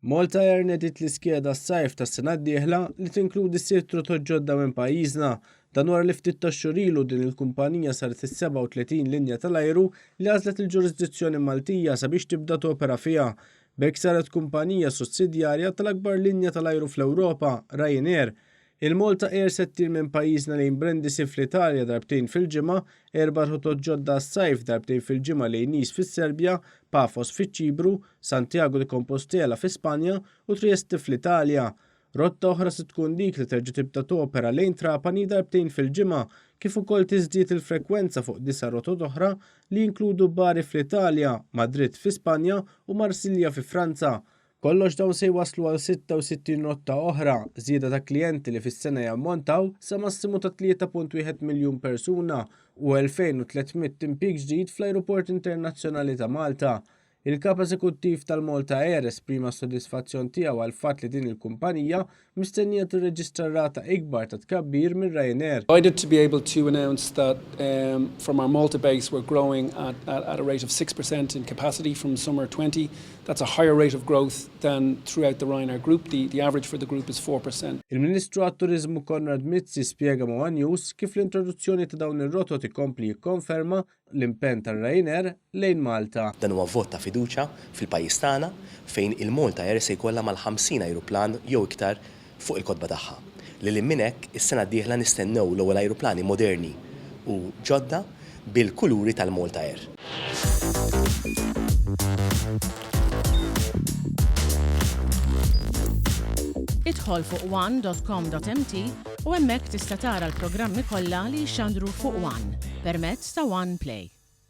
Malta Air nediet l-iskeda għas-sajf tas-sena d-dieħla li tinkludi sitt rotot ġodda minn pajjiżna. Dan wara li ftit tax-xhur ilu din il-kumpanija saret is-37 linja tal-ajru li għażlet il-ġurisdizzjoni Maltija sabiex tibda topera fiha. B'hekk saret kumpanija sussidjarja tal-akbar linja tal-ajru fl-Ewropa, Ryanair. Il-Malta Air se ttir minn pajjiżna lejn Brindisi fl-Italja darbtejn fil-ġimgħa, erba' rotot ġodda għas-sajf darbtejn fil-ġimgħa lejn Nice fis-Serbja, Paphos fiċ-Ċipru, Santiago de Compostela fi Spanja u Trieste fl-Italja. Rotta oħra se tkun dik li terġa' tibda topera lejn Trapani darbtejn fil-ġimgħa, kif ukoll tiżdied il-frekwenza fuq disa' rotot oħra li jinkludu Bari fl-Italja, Madrid fi Spanja u Marsilja fi Franza. B'kollox dawn se jwasslu għal 66 rotta oħra, żieda ta' klijenti li fis-sena jammontaw sa massimu ta' 3.1 miljun persuna u 2,300 impjieg ġdid fl-Ajruport Internazzjonali ta' Malta. Il-Kap Eżekuttiv tal-Malta Air esprima s-sodisfazzjon tiegħu għall-fatt li din il-kumpanija mistennija tirreġistra rata ikbar ta' tkabbir minn Ryanair. Delighted to be able to announce that from our Malta base we're growing at at a rate of 6% in capacity from summer 20. That's a higher rate of growth than throughout the Ryanair Group. The the average for the group is 4%. Il-Ministru għat-Turiżmu Konrad Mizzi spjega ma' one News kif l-introduzzjoni ta' dawn ir-rotot ikompli jikkonferma l-impenn tar-Ryanair lejn Malta. Dan huwa vot ta' fiduċja fil-pajjiż tagħna fejn il-Malta Air se jkollha mal-50 ajruplan jew iktar fuq il-kotba tagħha. Lil hinn minn hekk, is-sena d-dieħla nistennew l-ewwel ajruplani moderni u ġodda bil-kuluri tal-Malta Air. Idħol fuq one.com.mt u hemmhekk tista' tara l-programmi kollha li jixxandru fuq One permezz ta' One Play.